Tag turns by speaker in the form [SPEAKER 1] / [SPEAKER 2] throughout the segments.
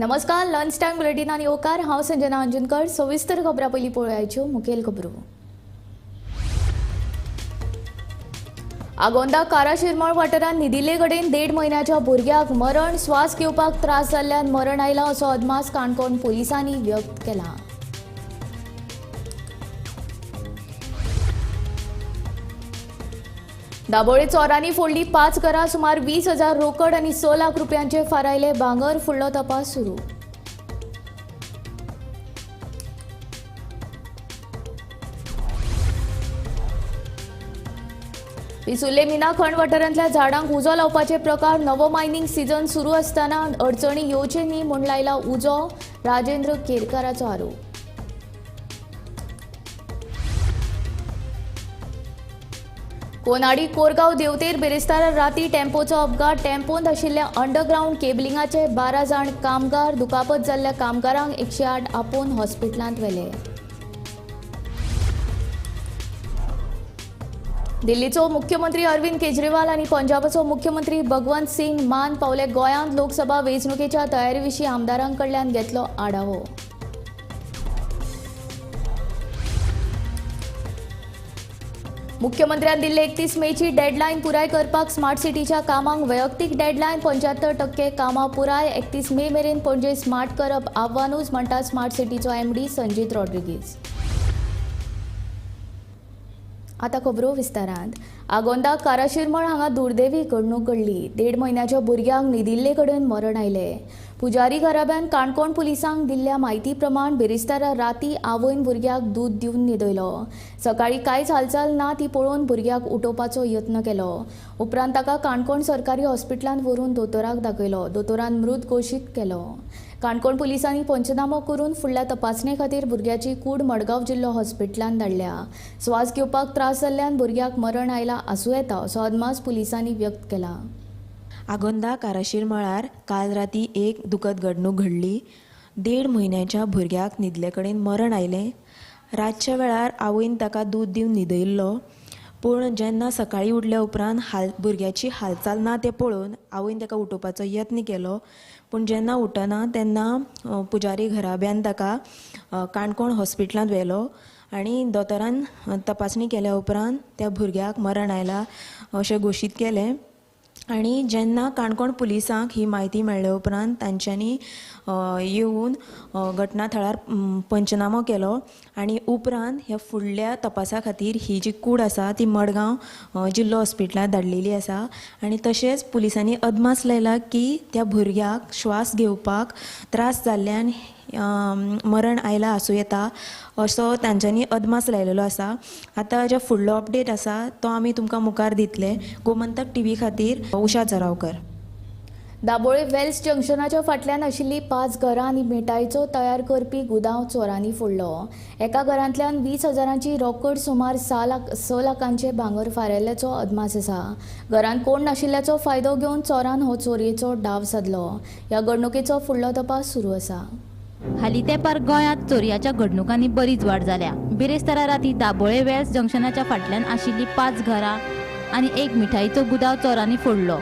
[SPEAKER 1] नमस्कार, lunch time बुलेटिनान येवकार. हांव संजना अंजनकर. सविस्तर खबरां पयलीं पळोवयाच्यो मुखेल खबरो. आगोंदा काराशिरमळ वाठारांत न्हिदिल्ले कडेन 1.5 म्हयन्याच्या भुरग्याक मरण. श्वास घेवपाक त्रास जाल्ल्यान मरण आयला असो अदमास काणकोण पुलिसांनी व्यक्त केला. दाबोळे चोरांनी फोडली 5 घरां, सुमार 20,000 रोकड आनी 6 लाख रुपयांचे फारायले भांगर. फुडलो तपास सुरू. पिसुर्ले मिना खण वाठारांतल्या झाडांक उजो लावपाचे प्रकार. नवो मायनिंग सीझन सुरू आसतना अडचणी येवचे न्ही म्हूण लायला उजो, राजेंद्र केरकाराचो आरोप. कोनाडी कोरगांव देवतेर बिरेस्तारा राती टेम्पोचो अपघात. टेम्पोंत आशिल्ल्या अंडरग्रावंड केबलिंगाचे 12 जाण कामगार. दुखापत जाल्ल्या कामगारांक 108 आपोवन हॉस्पिटलांत व्हेले. दिल्लीचो मुख्यमंत्री अरविंद केजरीवाल आनी पंजाबाचो मुख्यमंत्री भगवंत सिंग मान पावले गोंयांत. लोकसभा वेंचणुकेच्या तयारी विशीं आमदारां कडल्यान घेतलो आढावो. मुख्यमंत्र्यान दिल्ले 31 मेची डेडलायन पुराय करपाक स्मार्ट सिटीच्या कामांक वैयक्तीक डेडलायन. 75% कामां पुराय. 31 मे मेरेन पणजे स्मार्ट करप आव्हानूच म्हणटा स्मार्ट सिटीचो एमडी संजीत रॉड्रिगीज. आतां खबरो विस्तारांत. आगोंदा काराशिरमळ हांगा दुर्दैवी घडणूक घडली. 1.5 म्हयन्याच्या भुरग्यांक न्हिदिल्ले कडेन मरण आयलें. पुजारी घराब्यान काणकोण पुलिसांक दिल्ल्या म्हायती प्रमाण बिरेस्तारा राती आवयन भुरग्याक दूद दिवन न्हिदयलो. सकाळीं कांयच हालचाल ना ती पळोवन भुरग्याक उठोवपाचो यत्न केलो. उपरांत ताका काणकोण सरकारी हॉस्पिटलांत व्हरून दोतोराक दाखयलो. दोतोरान मृत घोशीत केलो. काणकोण पुलिसांनी पंचनामो करून फुडल्या तपासणे खातीर भुरग्याची कूड मडगांव जिल्लो हॉस्पिटलांत धाडल्या. श्वास घेवपाक त्रास जाल्ल्यान भुरग्याक मरण आयला आसूं येता असो अदमास पुलिसांनी व्यक्त केला.
[SPEAKER 2] आगोंदा काराशीर मळार काल राती एक दुखद घडणूक घडली. 1.5 म्हयन्याच्या भुरग्याक न्हिदले कडेन मरण आयलें. रातच्या वेळार आवयन ताका दूद दिवन न्हिदयल्लो, पूण जेन्ना सकाळीं उठल्या उपरांत भुरग्याची हालचाल ना तें पळोवन आवयन ताका उठोवपाचो यत्न केलो, पूण जेन्ना उठना तेन्ना पुजारी घराब्यान ताका काणकोण हॉस्पिटलांत व्हेलो आनी दोतोरान तपासणी केल्या उपरांत त्या भुरग्याक मरण आयलां अशें घोशीत केलें. आनी जेन्ना काणकोण पुलिसांक ही म्हायती मेळ्ळे उपरांत तांच्यांनी येवन घटना थळार पंचनामो केलो आनी उपरांत ह्या फुडल्या तपासा खातीर ही जी कूड आसा ती मडगांव जिल्लो हॉस्पिटलांत धाडलेली आसा. आनी तशेंच पुलिसांनी अदमास लायला की त्या भुरग्याक श्वास घेवपाक त्रास जाल्ल्यान मरण आयलां आसूं येता असो तांच्यांनी अदमास लायलेलो आसा. आतां जे फुडलो अपडेट आसा तो आमी तुमकां मुखार दितले. गोमंतक टीव्ही खातीर उषा जरावकर.
[SPEAKER 1] दाबोळे वेल्स जंक्शनाच्या फाटल्यान आशिल्ली 5 घरां आनी मिठाईचो तयार करपी गुदांव चोरांनी फोडलो. एका घरांतल्यान 20,000ची रोकड सुमार 6 लाखांचे भांगर फारायल्ल्याचो अदमास आसा. घरांत कोण नाशिल्ल्याचो फायदो घेवन चोरान हो चोरयेचो डाव सादलो. ह्या घडणुकेचो फुडलो तपास सुरू आसा.
[SPEAKER 3] हालीं तेंपार गोंयांत चोरयाच्या घडणुकांनी बरीच वाड जाल्या. बिरेस्तारा राती दाबोळे वेल्स जंक्शनाच्या फाटल्यान आशिल्ली 5 घरां आनी एक मिठाईचो गुदांव चोरांनी फोडलो.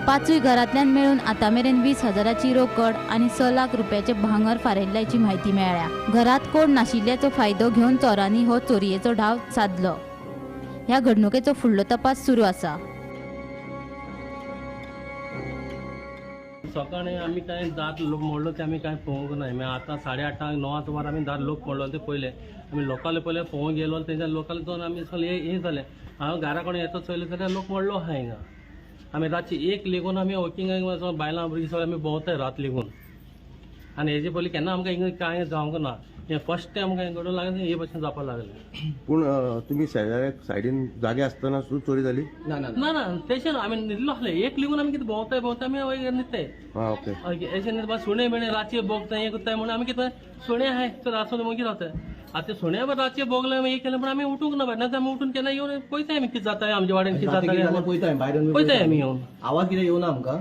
[SPEAKER 3] 5 घरांतल्यान मेळून आतां मेरेन 20,000ची रोकड आनी 6 लाख रुपयाचे भांगर फारायल्ल्याची म्हायती मेळ्ळ्या. घरांत कोण नाशिल्ल्याचो फायदो घेवन चोरांनी हो चोरयेचो डाव सादलो. ह्या घडणुकेचो फुडलो तपास सुरू आसा.
[SPEAKER 4] सकाळी आमी कांय दार लोक मोडलो ते आमी कांय पळोवंक ना. मागीर आतां 8:30 9 सुमार आमी दार लोक मोडलो ते पळयले. आमी लोकांले पयले पळोवंक गेलो, तेंच्या लोकांले जावन आमी सगळे हें जालें. हांव घरा कडेन येता चोयलें जाल्यार लोक मोडलो आहा हिंगा. आमी रातची 1 लेगून आमी वॉकिंगाक बायलां भुरगीं सगळीं आमी भोंवताय रात लेगून. आनी हेजे पयलीं केन्ना आमकां हिंगा कांय जावंक ना. हें फर्स्ट टायम आमकां घडूंक लागलें, हे भशेन जावपाक लागलें.
[SPEAKER 5] पूण तुमी शेजाऱ्याक सायडीन जागे आसतना सुद्दां चोरी जाली?
[SPEAKER 4] ना ना तेशें ना, आमी न्हिदलो आसले 1 लेगून आमी कितें भोंवताय भोंवताय आमी न्हिदताय.
[SPEAKER 5] ओके.
[SPEAKER 4] अशें न्हिदपा सुणे बिणे रातचे भोगताय हें करताय म्हणून आमी कितें सुणे आहाय चल आसूं मागीर कितें जाता. आतां सुण्या रातचे भोगले हें केलें पूण आमी उठूंक ना, ना आमी उठून केन्ना येवन पळयताय आमी कितें जाता आमच्या वाड्यान कितें जाता
[SPEAKER 6] पळयताय, भायर
[SPEAKER 4] पळयताय आमी येवन.
[SPEAKER 6] आवाज कितें येवना आमकां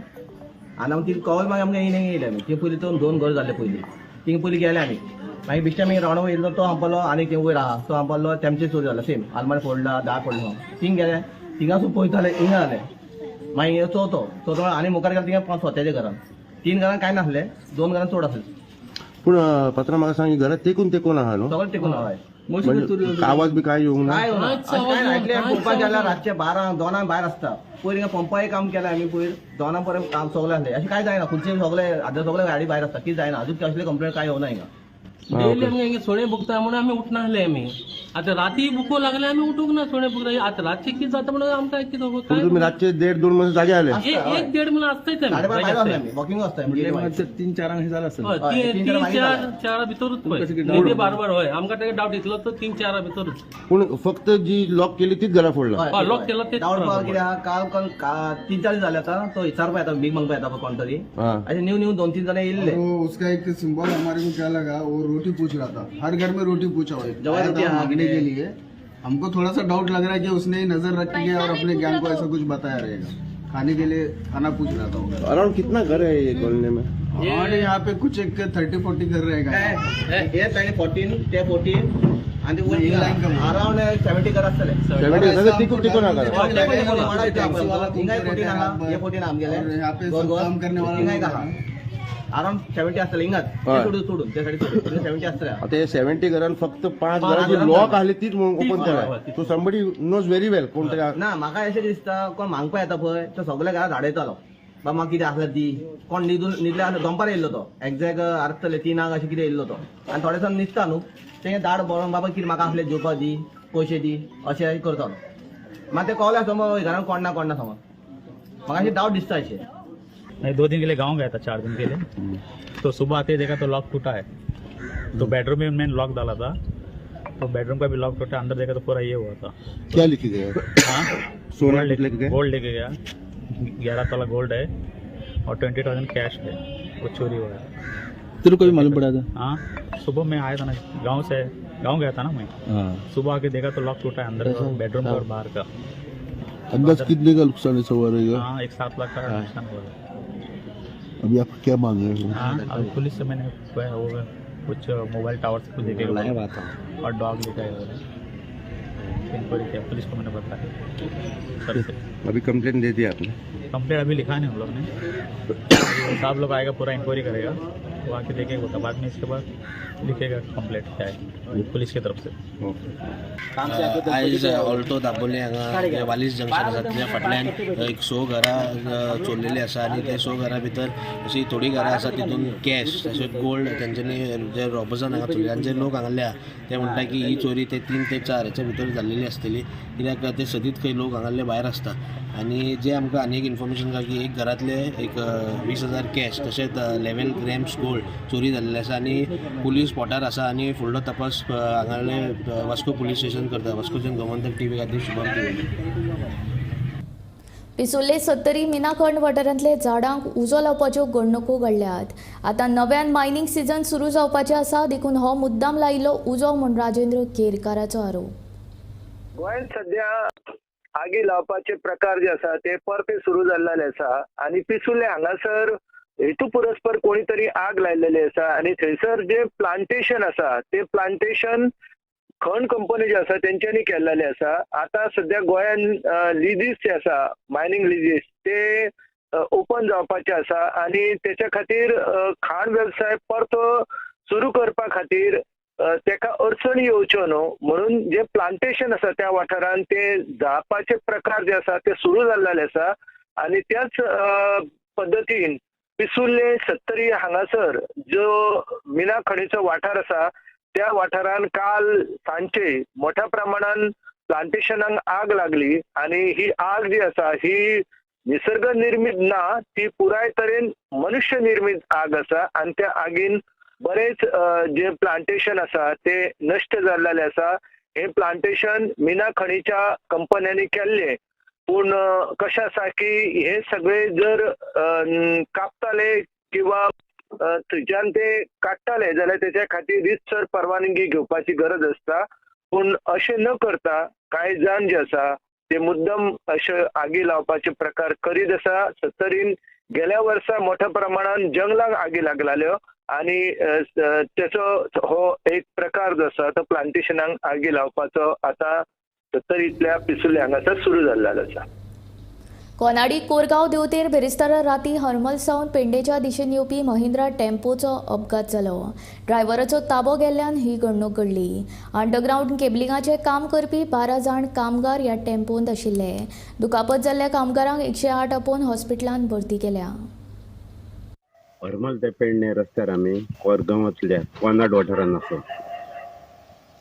[SPEAKER 6] आनी आमकां ती कॉल मागीर आमकां येयले येयले आमी. ती पयलीं 2 घर जाल्ले पयलीं, थिंगा पयलीं गेले आमी. मागीर बेश्टे आमी रावंड येयलो तो आमपालो आनी थंय वयर आहा तो आमपालो, तेमचे चोरी जाला सेम. आलमारी फोडला, दार फोडलो. थिंग गेले, थिंगासून पळयताले हिंगा जालें. मागीर चवथो चवथो आनी मुखार गेले थिंगा 5 सोत्याच्या घरान. 3 घरां कांय नासले, 2 घरां चड आसले.
[SPEAKER 5] पूण पात्रांव म्हाका सांग, घरां तेकून तेकून आहा न्हू?
[SPEAKER 6] सगळें तेकून आहा.
[SPEAKER 5] आवाज बी काय येवंक ना?
[SPEAKER 6] काय पंपाक गेल्यार रातचे 12 2 भायर आसता. पयर हिंगा पंपाय काम केलें आमी, पयर 2 पर्यंत काम सगळें आसलें. अशें कांय जायना, खुर्चे सगळे आतां सगळे गाडी भायर आसता, कितें जायना. अजून कसले कंप्लेन काय येवना हिंगा.
[SPEAKER 4] डेली आमगे हिंगा सुणे बुकता म्हणून आमी उठनासले. आमी आतां राती बुको लागले, आमी उठूंक ना. सुणे बुकता आतां रातचे कितें जाता म्हणून आमकां कितें.
[SPEAKER 5] तुमी रातचे 1.5-2 म्हणून जागे आले?
[SPEAKER 4] 1-1.5 म्हणून आसताच.
[SPEAKER 6] वॉकिंग आसता
[SPEAKER 7] 3-4 जालें आसतलें.
[SPEAKER 4] 3-4 भितरूच पळय बारबार. हय, आमकां तेका डावट इतलो तो 3-4 भितरूच.
[SPEAKER 5] पूण फक्त जी लॉक केली तीच घरा फोडला?
[SPEAKER 4] लॉक केला तेच
[SPEAKER 6] डावट. कित्याक काल 3-4 जाले आतां. तो विचारपा येता, भीक मागपा येता कोण तरी. अशें न्यू न्यू 2-3 जाणां येयल्ले.
[SPEAKER 7] उसका एक सिंबल हमारे को क्या लगा, वो रोटी पूछ रहा था, हर घर में रोटी पूछा हुआ मांगने के लिए. हमको थोड़ा सा डाउट लग रहा है कि उसने नजर रखी है और अपने ज्ञान को ऐसा कुछ बताया रहेगा. खाने के लिए खाना पूछ रहा था.
[SPEAKER 5] अराउंड कितना घर है ये कॉलोनी में?
[SPEAKER 7] और यहाँ पे कुछ एक 30-40 घर रहेगा.
[SPEAKER 6] ये 14 ते 14 आणि अराउंड 70 घर आसतले.
[SPEAKER 5] 70 तिकून तिकून
[SPEAKER 6] अराउंड 70 आसतले हिंगाच सोडून सोडून त्या सायडीन 70 आसतले.
[SPEAKER 5] आतां 70 घरान फक्त 5 घरां जी लॉक आहली तीच ओपन केला. So somebody knows very well कोण तरी.
[SPEAKER 6] ना म्हाका अशें दिसता कोण मागपा येता पळय तो सगळ्या घरां धाडयतालो, बाबा म्हाका कितें आसल्यार दी. कोण न्हिदून न्हिदले आसले, दनपार येयल्लो तो एग्जॅक्ट आसतले 3 अशें कितें येयल्लो तो. आनी थोडे दिसान न्हिदता न्हू, तें दाड बरोवन बाबा कितें म्हाका आसलें जेवपा दी, पयशे दी अशें करतालो. मागीर तें कळ्ळें समज घरान कोण ना कोण ना समज. म्हाका अशें डावट दिसता अशें.
[SPEAKER 8] मैं 2 दिन के लिए गांव गया था, 4 दिन के लिए. तो सुबह आते ही देखा तो लॉक टूटा है. तो बेडरूम में मैंने लॉक डाला था, तो बेडरूम का भी लॉक टूटा. अंदर देखा तो पूरा ये हुआ था.
[SPEAKER 5] क्या लेके गया?
[SPEAKER 8] हाँ,
[SPEAKER 5] सोना लेके गया,
[SPEAKER 8] गोल्ड लेके गया. 11 तोला गोल्ड है और 20,000 कैश है, वो चोरी हुआ है.
[SPEAKER 7] तेरे को भी मालूम पड़ा था?
[SPEAKER 8] हाँ, सुबह मैं आया था ना गाँव से, गाँव गया था ना मैं. सुबह आके देखा तो लॉक टूटा है अंदर का, बेडरूम का और बाहर का.
[SPEAKER 7] अंदाज कितने का नुकसान ऐसा हुआ रहेगा?
[SPEAKER 8] हाँ, 1.7 लाख का नुकसान हुआ है.
[SPEAKER 7] अभी आप क्या मांग रहे हो?
[SPEAKER 8] हाँ, अभी पुलिस से मैंने वो कुछ मोबाइल टावर से कुछ देखेगा और डॉग लेकर आए हुए, इंक्वायरी किया पुलिस को मैंने बताया सर से.
[SPEAKER 5] अभी कंप्लेंट दे दी आपने?
[SPEAKER 8] कंप्लेंट अभी लिखा नहीं हम लोग ने. साहब लोग आएगा, पूरा इंक्वायरी करेगा, वो आके देखेगा, तो बाद में इसके बाद लिखेगा कंप्लेंट क्या है पुलिस की तरफ से.
[SPEAKER 9] आयज ऑल्टो दाबोली हांगा वालीस जंक्शन आसा तेच्या फाटल्यान एक 100 घरां चोरलेली आसा आनी ते 100 घरां भितर अशी थोडी घरां आसा तितून कॅश तशेंच गोल्ड तेंच्यांनी जे रॉबर्सान हांगा चोरले आनी जे लोक हांगासरले आहा ते म्हणटा की ही चोरी ते 3 ते 4 हेच्या भितर जाल्लेली आसतली, कित्याक ते सदींच खंय लोक हांगासरले भायर आसता. आनी जे आमकां आनी एक इन्फॉर्मेशन गावली की एक घरांतले एक 20,000 कॅश तशेंच 11 ग्रॅम्स गोल्ड चोरी जाल्लें आसा आनी पुलीस स्पॉटार आसा आनी फुडलो तपास हांगासरले वास्को पुलीस स्टेशन करता. वास्कोच्यान गोमंतक टीव्ही खातीर शुभम तिवारी.
[SPEAKER 1] पिसुर्ले सत्तरी मिनाखण वाठारांतले झाडांक उजो लावपाच्यो घडणुको घडल्यात. आतां नव्यान मायनिंग सिजन सुरू जावपाचें आसा, देखून हो मुद्दाम लायिल्लो उजो म्हूण राजेंद्र केरकाराचो आरोप.
[SPEAKER 10] गोंयांत सद्या आगी लावपाचे प्रकार जे आसा ते परते सुरू जाल्ले आसा आनी पिसुर्ले हांगासर हेतू पुरस्पर कोणी तरी आग लायलेली आसा आनी थंयसर जे प्लांटेशन आसा ते प्लांटेशन खण कंपनी जे आसा तेंच्यांनी केल्लेले आसा. आतां सद्या गोंयान लिजीस जे आसा, मायनिंग लिजीस ते ओपन जावपाचे आसा आनी तेच्या खातीर खाण वेवसाय परतो सुरू करपा खातीर तेका अडचणी येवच्यो न्हू म्हणून जे प्लांटेशन आसा त्या वाठारान ते जाळपाचे प्रकार जे आसा ते सुरू जाल्ले आसा आनी त्याच पद्दतीन पिसुर्ले सत्तरी हांगासर जो मिना खणीचो वाठार आसा त्या वाठारान काल सांजचे मोठ्या प्रमाणान प्लांटेशनाक आग लागली आनी ही आग जी आसा ही निसर्ग निर्मीत ना, ती पुराय तरेन मनुष्य निर्मीत आग आसा आनी त्या आगीन बरेच जे प्लांटेशन आसा ते नश्ट जाल्लेले आसा. हे प्लांटेशन मिना खणीच्या कंपन्यांनी केल्ले, पूण कशें आसा की हे सगळे जर कापताले किंवा थंयच्यान ते काडटाले जाल्यार तेच्या खातीर रितसर परवानगी घेवपाची गरज आसता, पूण अशें न करता कांय जाण जे आसा ते मुद्दम अशे आगी लावपाचे प्रकार करीत आसा. सत्तरीन गेल्या वर्सा मोठ्या प्रमाणान जंगलाक आगी लागलेल्यो आनी तेचो हो एक प्रकार जो आसा तो प्लांटेशनाक आगी लावपाचो आतां सत्तरींतल्या पिसुर्ले हांगासर सुरू जाल्लो आसा.
[SPEAKER 1] कोनाडी कोरगांव देवतेर बिरेस्तारा राती हरमल सावन पेंडेच्या दिशेन येवपी महिंद्रा टेम्पोचो अपघात जालो. ड्रायव्हराचो ताबो गेल्ल्यान ही घडणूक घडली. अंडरग्रावंड केबलिंगाचें काम करपी 12 जाण कामगार ह्या टेम्पोंत आशिल्ले. दुखापत जाल्ल्या कामगारांक 108 आपोवन हॉस्पिटलांत भरती केल्या.
[SPEAKER 11] हरमल ते पेडणे रस्त्यार आमी कोरगांवांतल्या कोनाड वाठारांत आसा.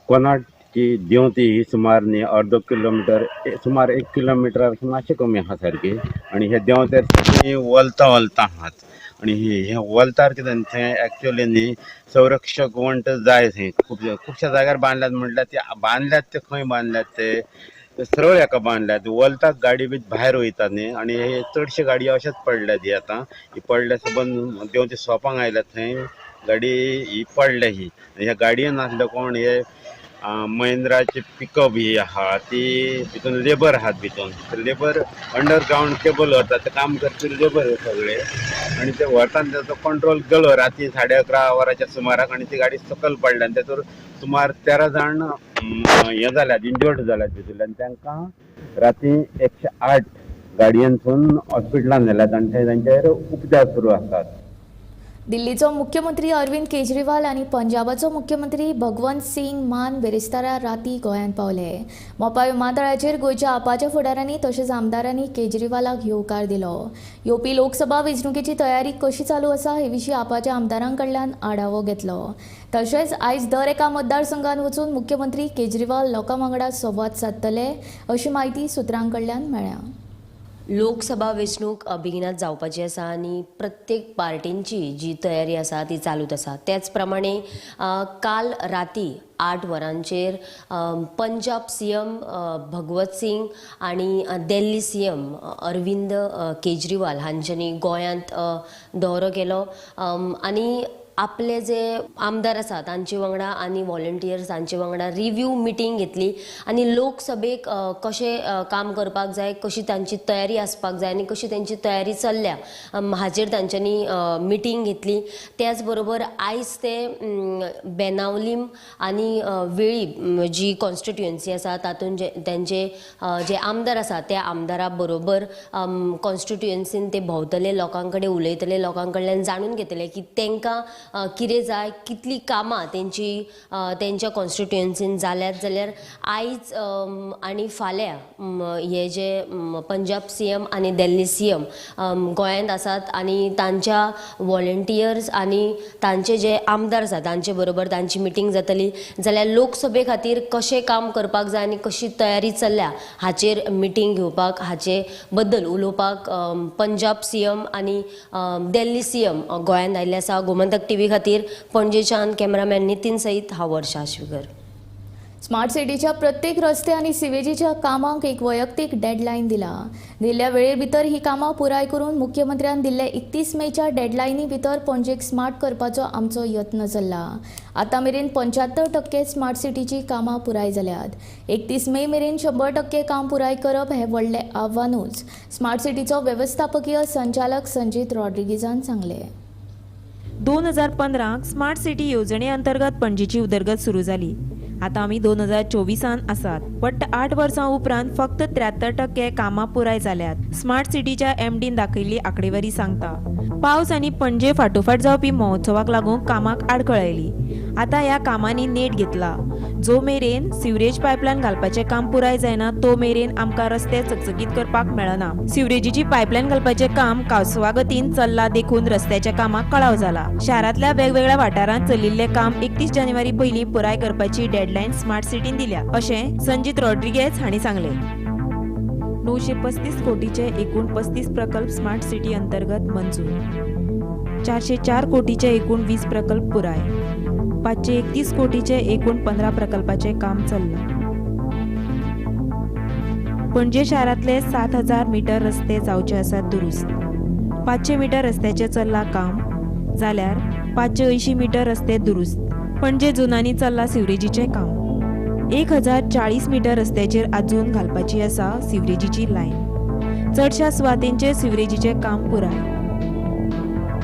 [SPEAKER 11] कोनाड की देंवती ही सुमार न्ही अर्दो किलोमिटर, सुमार 1 किलोमिटर मातशें कमी आसा सारकी. आनी हे देंवतेर सगळीं वलतां वलतां आहात आनी हे वलतार कितें थंय एक्चुअली न्ही संरक्षक वण्ट जाय. थंय खुबश्या जाग्यार बांदल्यात म्हटल्यार ते बांदल्यात ते खंय बांदल्यात ते सरळ हेका बांदल्यात. वलताक गाडी बी भायर वयता न्ही आनी हे चडशे गाडयो अशेंच पडल्यात. ही आतां ही पडल्या सबंद देंवते सोपांक आयल्यात थंय गाडी ही पडल्या. ही ह्या गाडयेन आसले कोण हे महिंद्राची पिकअप ही आहा ती भितून लेबर आहात. भितून लेबर अंडरग्रावंड केबल व्हरतात ते काम करपी लेबर सगळे आनी ते व्हरता ताचो कंट्रोल गेलो राती 11:30 वरांच्या सुमाराक आनी ती गाडी सकयल पडल्या आनी तातूंत सुमार 13 जाण हे जाल्यात, इंजर्ड जाल्यात भितूरल्यान. तांकां राती 108 गाडयेनसून हॉस्पिटलान व्हेल्यात आनी थंय तांचेर उपचार सुरू आसात.
[SPEAKER 1] दिल्लीचो मुख्यमंत्री अरविंद केजरीवाल आनी पंजाबाचो मुख्यमंत्री भगवंत सिंग मान बिरेस्तारा राती गोंयांत पावले. मोपा विमानतळाचेर गोंयच्या आपाच्या फुडारांनी तशेंच आमदारांनी केजरीवालाक येवकार दिलो. येवपी लोकसभा वेंचणुकेची तयारी कशी चालू आसा हे विशीं आपाच्या आमदारां कडल्यान आढावो घेतलो. तशेंच आयज दर एका मतदारसंघात वचून मुख्यमंत्री केजरीवाल लोकां वांगडा संवाद सादतले अशी म्हायती सुत्रां कडल्यान मेळ्ळ्या.
[SPEAKER 12] लोकसभा वेंचणूक बेगिनात जावपाची आसा आनी प्रत्येक पार्टींची जी तयारी आसा ती चालूच आसा. त्याच प्रमाणे काल राती 8 वरांचेर पंजाब सीएम भगवत सिंग आनी दिल्ली सीएम अरविंद केजरीवाल हांच्यांनी गोंयांत दौरो केलो आनी आपले जे आमदार आसा तांचे वांगडा आनी वॉलंटियर्स तांचे वांगडा रिव्यू मिटींग घेतली आनी लोकसभेक कशें काम करपाक जाय, कशी तांची तयारी आसपाक जाय आनी कशी तांची तयारी चल्ल्या हाचेर तांच्यांनी मिटींग घेतली. त्याच बरोबर आयज ते बेनावलीम आनी वेळी जी कॉन्स्टिट्युएन्सी आसा तातूंत जे तांचे जे आमदार आसा त्या आमदारा बरोबर कॉन्स्टिट्युएन्सीन ते भोंवतले, लोकां कडेन उलयतले, लोकां कडल्यान जाणून घेतले की तांकां कितें जाय, कितली कामां तेंची तेंच्या कॉन्स्टिट्युएन्सीन जाल्यात. जाल्यार आयज आनी फाल्यां हे जे पंजाब सीएम आनी दिल्ली सीएम गोंयांत आसात आनी तांच्या वॉलंटियर्स आनी तांचे जे आमदार आसात तांचे बरोबर तांची मिटींग जातली. जाल्यार लोकसभे खातीर कशें काम करपाक जाय आनी कशी तयारी चल्ल्या हाचेर मिटींग घेवपाक, हाचे बद्दल उलोवपाक पंजाब सीएम आनी दिल्ली सीएम गोंयांत आयिल्ले आसा. गोमंतक टीव्ही खातीर पणजेच्यान कॅमेरामॅन नितीन सहित हांव वर्षा आश्वीकर.
[SPEAKER 1] स्मार्ट सिटीच्या प्रत्येक रस्ते आनी सिवेजीच्या कामांक एक वैयक्तीक डेडलायन दिला. दिल्ल्या वेळे भितर ही कामां पुराय करून मुख्यमंत्र्यान दिल्ल्या 31 मेच्या डेडलायनी भितर पणजेक स्मार्ट करपाचो आमचो यत्न चल्ला. आतां मेरेन 75% स्मार्ट सिटीची कामां पुराय जाल्यात. 31 मे मेरेन 100% काम पुराय करप हें व्हडलें आव्हानूच, स्मार्ट सिटीचो वेवस्थापकीय संचालक संजीत रॉड्रिगीजान सांगलें.
[SPEAKER 2] 2015 स्मार्ट सिटी येवजणे अंतर्गत पणजेची उदरगत सुरू जाली. आतां आमी 2024 आसात. वट्ट 8 वर्सां उपरांत फक्त 73% कामां पुराय जाल्यात. स्मार्ट सिटीच्या एमडीन दाखयल्ली आंकडेवारी सांगता. पावस आनी पणजे फाटोफाट जावपी महोत्सवाक लागून कामाक आडखळ आयली. आतां ह्या कामांनी नेट घेतला. जो मेरेन सिवरेज पायपलायन घालपाचें काम पुराय जायना तो मेरेन आमकां रस्ते चकचकीत करपाक मेळना. सिवरेजीची पायपलायन घालपाचें काम कावसवा गतीन चल्ला देखून रस्त्याच्या कामाक कळाव जाला. शारांतल्या वेगवेगळ्या वाठारांत चलिल्लें काम 31 जानेवारी पयलीं पुराय करपाची डेडलायन स्मार्ट सिटीन दिल्या अशें संजीत रॉड्रिगेज हांणी सांगलें. 935 कोटीचे एकूण 35 प्रकल्प स्मार्ट सिटी अंतर्गत मंजूर. 404 कोटीचे एकूण 20 प्रकल्प पुराय. 531 कोटीचे एकूण 15 प्रकल्पाचे काम चल्लां. पणजे शारांतले 7000 मीटर रस्ते जावचे आसात दुरुस्त. 500 मीटर रस्त्याचें चल्लां काम, जाल्यार 580 मीटर रस्ते दुरुस्त. पणजे जुनांनी चल्लां सिवरेजीचें काम. 1040 मीटर रस्त्याचेर आजून घालपाची आसा सिवरेजीची लायन. चडशा सुवातेंचेर सिवरेजीचें काम पुराय.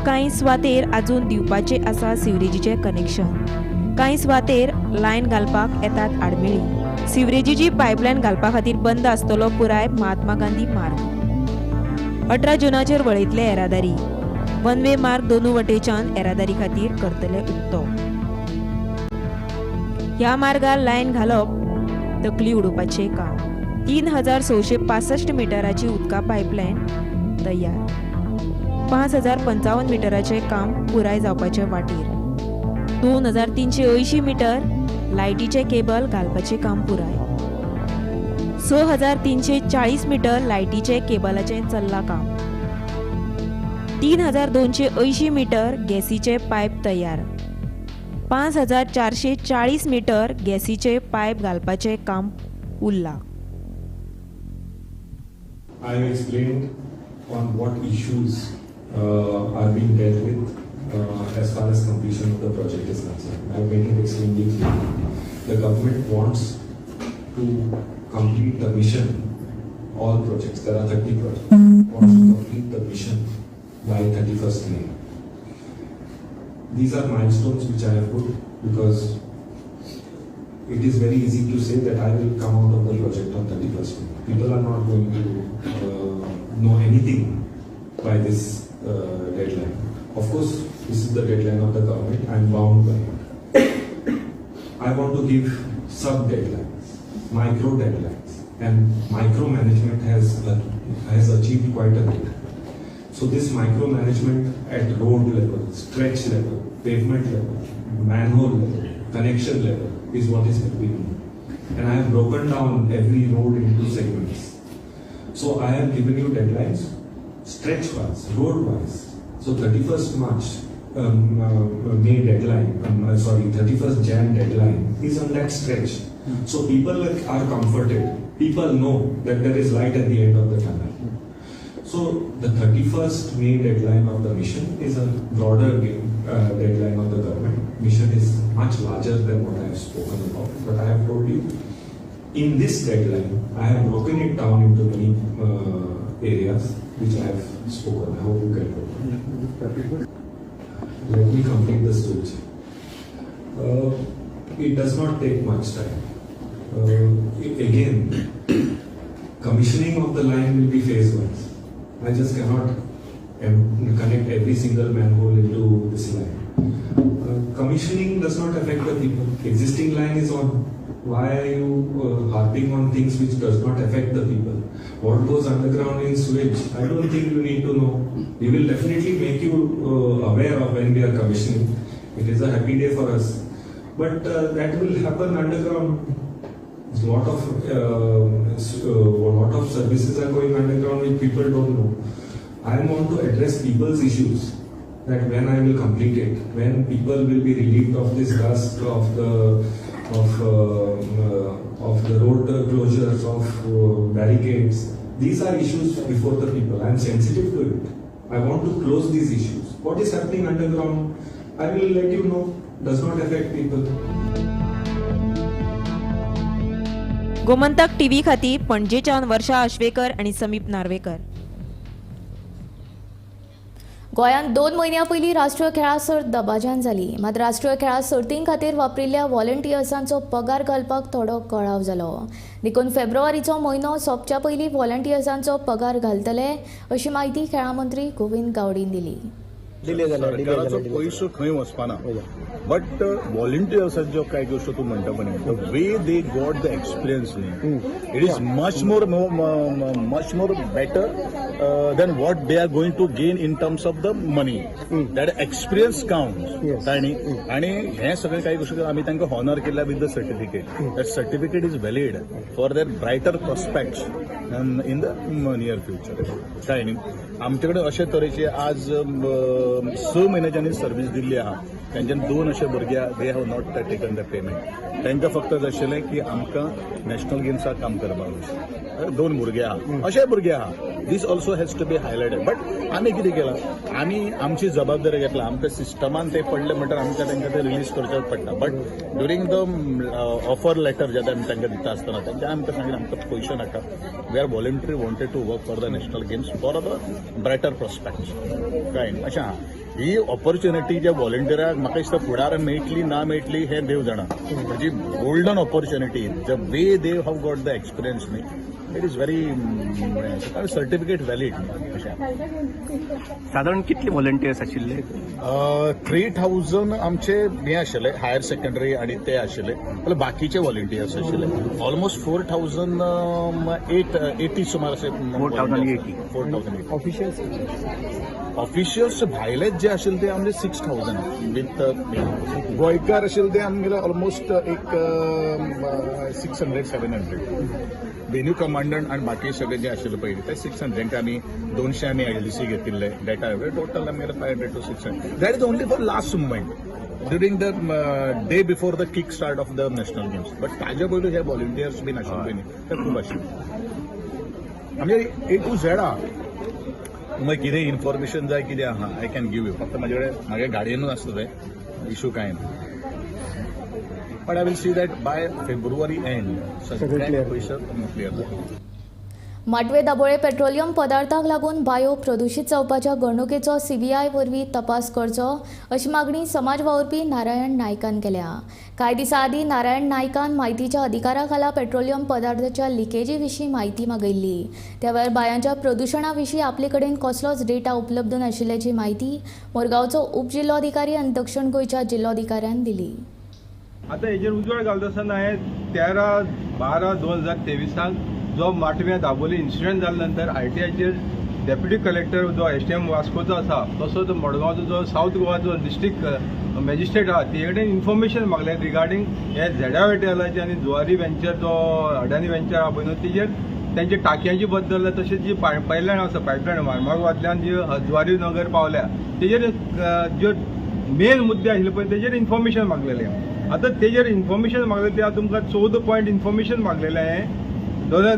[SPEAKER 2] कांय सुवातेर आजून दिवपाचें आसा सिवरेजीचें कनेक्शन. कांय सुवातेर लायन घालपाक येतात आडमेळी. सिवरेजीची पायपलायन घालपा खातीर बंद आसतलो पुराय महात्मा गांधी मार्ग. 18 जूनाचेर वळयतले येरादारी. वन वे मार्ग दोनू वटेच्यान येरादारी खातीर करतले उक्तो. ह्या मार्गार लायन घालप तकली उडोवपाचें काम. 3665 मिटराची उदका पायपलायन तयार. 5055 मिटराचें काम पुराय जावपाचे वाटेर. 2380 मिटर लायटीचें केबल घालपाचें काम पुराय. 6340 मिटर लायटीचें केबलाचें चल्लां काम. 3280 मिटर गॅसीचे पायप तयार. 5440 मिटर गॅसीचे पायप घालपाचें काम उरलां.
[SPEAKER 13] I have explained on what issues are being dealt with as far as completion of the project is concerned. I have made it extremely clear. The government wants to complete the mission, all projects, there are 30 projects, wants to complete the mission by 31st May. These are milestones which I have put because it is very easy to say that I will come out of the project on 31st May. People are not going to know anything by this deadline. Of course, this is the deadline of the government. I am bound by it. I want to give sub-deadlines, micro deadlines, and micromanagement has achieved quite a bit. So this micromanagement at road level, stretch level, pavement level, manhole level, connection level is what is helping me. And I have broken down every road into segments. So I have given you deadlines, stretch-wise, road-wise. So 31st March, May deadline, 31st Jan deadline is on that stretch. So people are comforted. People know that there is light at the end of the tunnel. So the 31st May deadline of the mission is a broader deadline of the government. Mission is much larger than what I have spoken about. But I have told you, in this deadline, I have broken it down into many areas which I have spoken. I hope you get it. Let me complete the switch. It does not take much time. Again, commissioning of the line will be phase-wise. I just cannot connect every single manhole into this line. Commissioning does not affect the people. Existing line is on. Why are you harping on things which does not affect the people? What goes underground in sewage, I don't think you need to know. We will definitely make you aware of when we are commissioning. It is a happy day for us. But that will happen underground. A lot of services are going underground which people don't know. I want to address people's issues, that when I will complete it, when people will be relieved of this dust, of the road closures, of barricades. These are issues before the people. I am sensitive to it. I want to close these issues. What is happening underground, I will let you know, does not affect people.
[SPEAKER 2] Gomantak TV खातीर पणजेच्यान वर्षा आश्वेकर आनी समीप नार्वेकर.
[SPEAKER 1] गोंयांत 2 म्हयन्यां पयलीं राष्ट्रीय खेळां सर्त दबाज्यान जाली. मात राष्ट्रीय खेळां सर्तीं खातीर वापरिल्ल्या व्हॉलंटियर्सांचो पगार घालपाक थोडो कळाव जालो. देखून फेब्रुवारीचो म्हयनो सोंपच्या पयलीं व्हॉलंटियर्सांचो पगार घालतले अशी म्हायती खेळां मंत्री गोविंद गावडीन दिली.
[SPEAKER 14] सरकाराचो पयसो खंय वचपाना, बट व्हॉलंटियर्सांच्यो कांय गोश्टी तूं म्हणटा पळय, the way they got the experience न्ही, it is much more better than what they are going to gain in terms of the money. That experience count. कळ्ळें न्ही? आनी हें सगळें कांय गोश्टी आमी तांकां हॉनर केल्या with the certificate. That certificate is valid for their brighter prospects in the near future. कळ्ळें न्ही? आमचे कडेन अशे तरेचे आज 6 म्हयने ज्यांनी सर्वीस दिल्ली आहा तेंच्यान 2 अशे भुरगे they have not taken the payment. तांकां फक्त जाय आशिल्लें की आमकां नॅशनल गेम्साक काम करपाक जाय. 2 भुरगे आहा, अशे भुरगे आहा. This also has to be highlighted. But आमी कितें केलां, आमी आमची जबाबदारी घेतला. आमकां सिस्टमान ते पडले म्हणटर आमकां तांकां ते रिलीज करचें पडटा. But during the offer letter जेन्ना आमी तांकां दिता आसतना तेंच्या आमकां सांगलें आमकां पयशे नाका, we are voluntary wanted to work for the national games for the brighter prospects. कळ्ळें न्ही? अशें आहा. ही ऑपॉर्च्युनिटी ज्या व्हॉलंटियराक म्हाका दिसता फुडार मेळटली ना मेळटली हें देव जाणा. म्हणजे golden opportunity, the way they have got the experience न्ही, It is very certificate valid. अशें
[SPEAKER 6] सादारण कितले व्हॉलंटियर्स आशिल्ले?
[SPEAKER 14] 3000 आमचे हे आशिल्ले, हायर सेकंडरी आनी ते आशिल्ले, जाल्यार बाकीचे व्हॉलंटियर्स आशिल्ले ऑलमोस्ट 4880 सुमार अशे.
[SPEAKER 6] 4080.
[SPEAKER 14] 4080. ऑफिशियल्स ऑफिशियल्स भायले जे आशिल्ले ते आमचे 6000 विथ गोंयकार आशिल्ले ते आमगेले ऑलमोस्ट एक 600 700. व्हेन्यू कमांडंट आनी बाकी सगळे जे आशिल्ले पयलीं ते 600. तांकां आमी 200 आमी एलडीसी घेतिल्ले डेटा. टोटल आमगेले 500 to 600. That is only for last moment, during the day before the kick start of the national games, but ताजे पयलू हे व्हॉलंटियर्स बीन आशिल्ले पळय न्ही, ते खूब आशिल्ले. आमगे ए टू झेड आहा. मागीर कितें इन्फॉर्मेशन जाय, कितें आहा, I can give you. फक्त म्हाजे कडेन म्हागे गाडयेनूच आसता तें, इशू कांय ना. But I will see that by February end सगळे पयशे क्लियर जाता.
[SPEAKER 1] माटवे दाबोळे पेट्रोलियम पदार्थाक लागून बायो प्रदुशीत जावपाच्या घडणुकेचो सीबीआय वरवीं तपास करचो अशी मागणी समाज वावुरपी नारायण नायकान केल्या. कांय दिसां आदीं नारायण नायकान म्हायतीच्या अधिकारा खाला पेट्रोलियम पदार्थाच्या लिकेजी विशीं म्हायती मागयल्ली. त्या वेळार बायांच्या प्रदुशणा विशीं आपले कडेन कसलोच डेटा उपलब्ध नाशिल्ल्याची म्हायती मुरगांवचो उपजिल्लोधिकारी आनी दक्षिण गोंयच्या जिल्लोधिकाऱ्यान दिली.
[SPEAKER 15] आतां हेजेर उजवाड घालता आसतना हांवें 13/12/2023 जो माटव्या दाबोली इन्सिडंट जाल्या नंतर आरटीआयचेर डेप्युटी कलेक्टर जो एसडीएम वास्कोचो आसा, तसोच मडगांवचो जो सावथ गोवाचो डिस्ट्रिक्ट मॅजिस्ट्रेट आहा, ते कडेन इन्फॉर्मेशन मागलें रिगार्डींग हे झेडा वेटेलाचे आनी जुवारी वेंचर जो अडानी वेंचर आहा पळय न्हू, तेजेर तेंच्या टाकयांची बद्दल, तशेंच जी पायपलायन आसा, पायपलायन मार्मागोवांतल्यान जी जुवारी नगर पावल्या, तेजेर ज्यो मेन मुद्दे आशिल्ले पळय तेजेर इन्फॉर्मेशन मागलेलें. आतां तेजेर इन्फॉर्मेशन मागलें ते तुमकां 14 पॉयंट इन्फॉर्मेशन मागलेलें हांवें,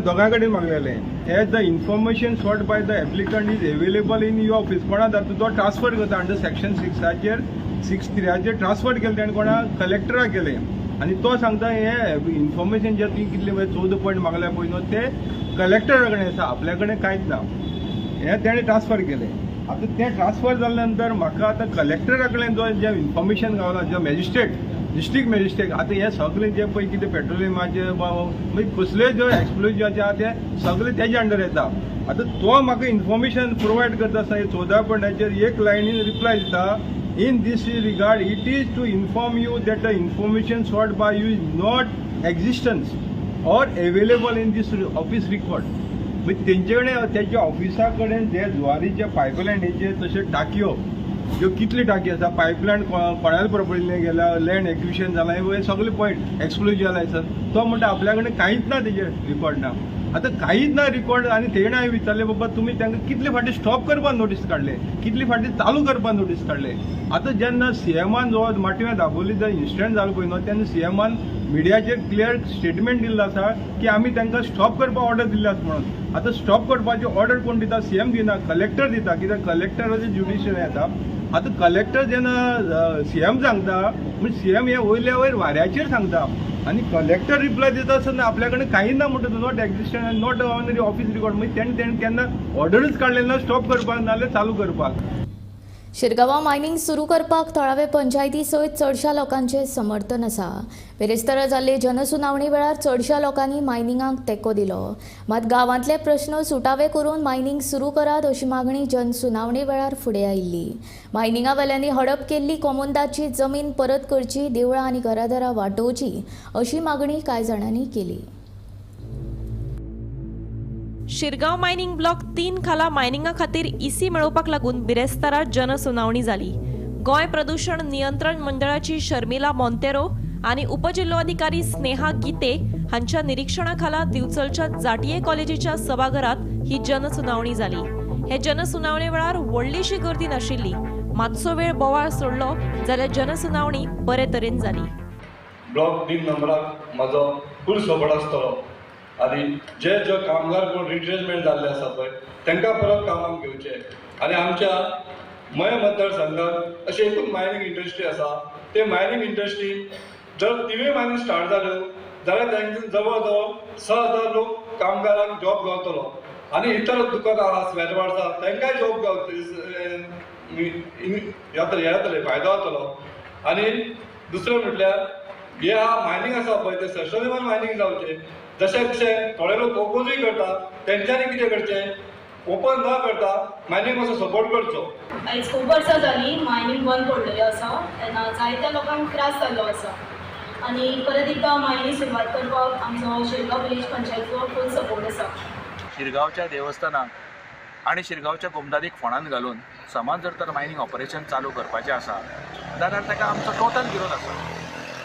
[SPEAKER 15] दोगां कडेन मागलेलें. As the information sought by the applicant is available in your office, कोणा धाडटा तो ट्रान्सफर करता अंडर सेक्शन 6आचेर, 6(3) ट्रान्सफर केलें तेणें कोणा कलेक्टराक केलें आनी तो सांगता हे इन्फॉर्मेशन जे तुवें कितले पळय 14 पॉयंट मागल्या पळय न्हू, ते कलेक्टरा कडेन आसा, आपल्या कडेन कांयच ना. हें तेणें ट्रान्सफर केलें. आतां तें ट्रान्सफर जाल्या नंतर म्हाका आतां कलेक्टरा कडेन जो जें इन्फॉर्मेशन गावला, जो मॅजिस्ट्रेट, डिस्ट्रिक्ट मॅजिस्ट्रेट, आतां हें सगळें जें पळय कितें पेट्रोलियमाचें मागीर कसलेय जो एक्सप्लोजिवाचें आहा तें सगळें तेज्या अंडर येता. आतां तो म्हाका इन्फॉर्मेशन प्रोवायड करता आसतना 14 पॉयंटाचेर एक लायनीन रिप्लाय दिता, in this regard it is to inform you that the information sought by you is not existence or available in this office record. मागीर तेंचे कडेन तेच्या ऑफिसा कडेन जे जुवारीचे पायपलायनीचे तशें टाकयो ज्यो कितली टाकी आसा, पायपलायन कोणाल्या प्रॉपर्टीन गेल्या, लँड एक्विशन जालां, हे सगळे पॉयंट, एक्सक्लुजीव लायसन्स, तो म्हणटा आपल्या कडेन कांयच ना, तेजेर रिकॉर्ड ना. आतां कांयच ना रिकॉर्ड आनी तेणें हांवें विचारलें, बाबा तुमी तांकां कितले फावटी स्टॉप करपाक नोटीस काडले, कितले फावटी चालू करपाक नोटीस काडले? आतां जेन्ना सीएमान जो माटव्या दाबोली जो इन्सिडंट जालो पळय न्हू, तेन्ना सीएमान मिडियाचेर क्लियर स्टेटमेंट दिल्लो आसा की आमी तांकां स्टॉप करपाक ऑर्डर दिल्ली आसा म्हणून. आतां स्टॉप करपाची ऑर्डर कोण दिता? सीएम दिना, कलेक्टर दिता, कित्याक कलेक्टराचे ज्युडिशियल येता. आतां कलेक्टर जेन्ना सीएम सांगता म्हणजे सीएम हे वयल्या वयर वाऱ्याचेर सांगता आनी कलेक्टर रिप्लाय दिता आसतना आपल्या कडेन कांय ना म्हणटा, not existent, not on office record. मागीर तेणें केन्ना ऑर्डरूच काडलेली ना स्टॉप करपाक नाजाल्यार चालू करपाक.
[SPEAKER 1] शिरगांवां मायनिंग सुरू करपाक थळावे पंचायती सयत चडशा लोकांचें समर्थन आसा. बिरेस्तारा जाल्ले जनसुनावणी वेळार चडशा लोकांनी मायनिंगाक तेंको दिलो. मात गांवांतले प्रस्न सुटावे करून मायनिंग सुरू करात अशी मागणी जनसुनावणी वेळार फुडें आयिल्ली. मायनिंगा वेल्यांनी हडप केल्ली कोमुंदाची जमीन परत करची, देवळां आनी घरादारां वाटोवची अशी मागणी कांय जाणांनी केली.
[SPEAKER 16] शिरगांव मायनिंग ब्लॉक 3 खाला मायनिंगा खातीर इसी मेळोवपाक लागून बिरेस्तारा जनसुनावणी जाली. गोंय प्रदूषण नियंत्रण मंडळाची शर्मिला मोंतेरो आनी उपजिल्लोधिकारी स्नेहा गीते हांच्या निरीक्षणा खाला दिवचलच्या जाटिये कॉलेजीच्या सभाघरात ही जनसुनावणी जाली. हे जनसुनावणे वेळार व्हडलीशी गर्दी नाशिल्ली. मातसो वेळ बोवाळ सोडलो जाल्यार जनसुनावणी बरे तरेन जाली.
[SPEAKER 17] ब्लॉक 3 नंबराक म्हाजो फूल सपोर्ट आसतलो आनी जे जे कामगार कोण रिट्रेंचमेंट जाल्ले आसा पळय तांकां परत कामाक घेवचे आनी आमच्या मये मतदारसंघात अशें एकूच मायनींग इंडस्ट्री आसा. ते मायनींग इंडस्ट्री जर तिवूय मायनींग स्टार्ट जाल्यो जाल्यार तांकां जवळ जवळ 6000 लोक कामगारांक जॉब गावतलो आनी इतर दुकानां आहा, स्वेटवाड आसा, तांकांय जॉब जातले, फायदो जातलो. आनी दुसरें म्हटल्यार हे मायनींग आसा पळय तें सस्टेनेबल मायनींग जावचें. जशें कशें थोडे लोक ओपोजूय करता, तेंच्यांनी कितें करचें, ओपन न करता मायनींग मातसो सपोर्ट करचो.
[SPEAKER 18] आयज खूब वर्सां जालीं मायनींग बंद पडलेलें आसा तेन्ना जायत्या लोकांक त्रास जाल्लो आसा आनी परत एकदां मायनींग सुरवात करपाक आमचो शिरगांव विलेज पंचायतीचो फूल सपोर्ट आसा.
[SPEAKER 19] शिरगांवच्या देवस्थानाक आनी शिरगांवच्या गोमदादीक फोंडान घालून समाज जर तर मायनींग ऑपरेशन चालू करपाचें आसा जाल्यार ताका आमचो टोटल विरोध आसा.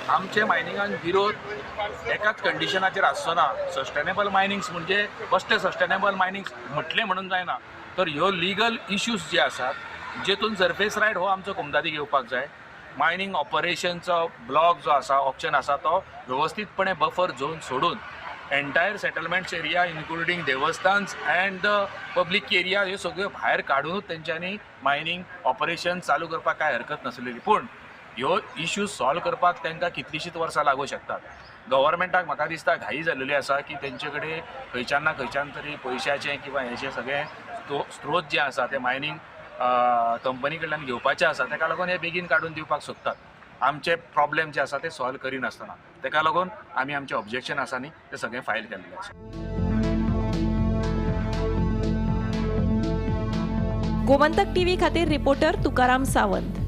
[SPEAKER 19] आमचे मायनिंगान विरोध एकाच कंडिशनाचेर आसचो ना. सस्टेनेबल मायनिंग्स म्हणजे बसते सस्टेनेबल मायनिंग्स म्हटलें म्हणून जायना, तर ह्यो लिगल इश्यूज जे आसात जेतून सरफेस रायट हो आमचो कोमदादीक येवपाक जाय. मायनींग ऑपरेशनचो ब्लॉक जो आसा, ऑप्शन आसा, तो वेवस्थीतपणे बफर झोन सोडून एन्टायर सेटलमेंट्स एरिया इन्क्लुडींग देवस्थान्स अँड the public area ह्यो सगळ्यो भायर काडुनूच तेंच्यांनी मायनींग ऑपरेशन चालू करपाक कांय हरकत नासलेली. पूण ह्यो इश्यूज सॉल्व करपाक तांकां कितलींशींच वर्सां लागूं शकतात. गव्हर्मेंटाक म्हाका दिसता घाई जाल्लेली आसा की तेंचे कडेन खंयच्यान ना खंयच्यान तरी पयशाचें किंवा हेजें सगळें स्त्रोत जे आसा ते मायनींग कंपनी कडल्यान घेवपाचें आसा, ताका लागून हे बेगीन काडून दिवपाक सोदतात. आमचे प्रॉब्लेम जे आसा ते सॉल्व करिनासतना, ताका लागून आमी आमचे ऑब्जेक्शन आसा न्ही ते सगळें फायल केल्लें आसा.
[SPEAKER 16] गोमंतक टीव्ही खातीर reporter Tukaram Sawant.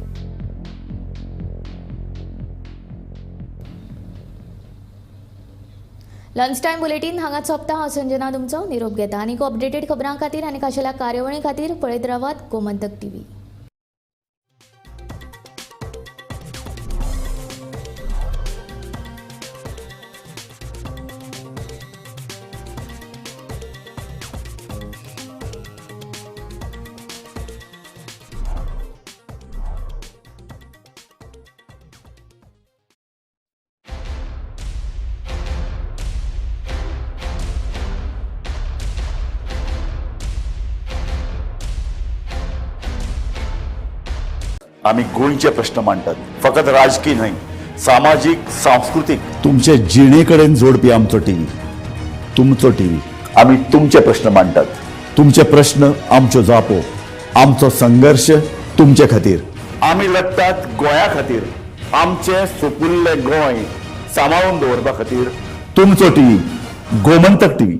[SPEAKER 1] Lunch time bulletin हांगा सोंपता. हांव संजना तुमचो निरोप घेता. आनीक अपडेटेड खबरां खातीर आनी खाशेल्या कार्यावळी खातीर पळयत रावात गोमंतक टीव्ही.
[SPEAKER 14] आमी गोंयचे प्रश्न मांडटात, फकत राजकीय न्हय, सामाजीक, सांस्कृतीक, तुमचे जिणे कडेन जोडपी आमचो टीव्ही, तुमचो टीव्ही. आमी तुमचे प्रश्न मांडटात, तुमचे प्रश्न आमच्यो जापो, आमचो संघर्श तुमचे खातीर. आमी लढटात गोंया खातीर, आमचें सुपुल्लें गोंय सांबाळून दवरपा खातीर. तुमचो टीव्ही, गोमंतक टीव्ही.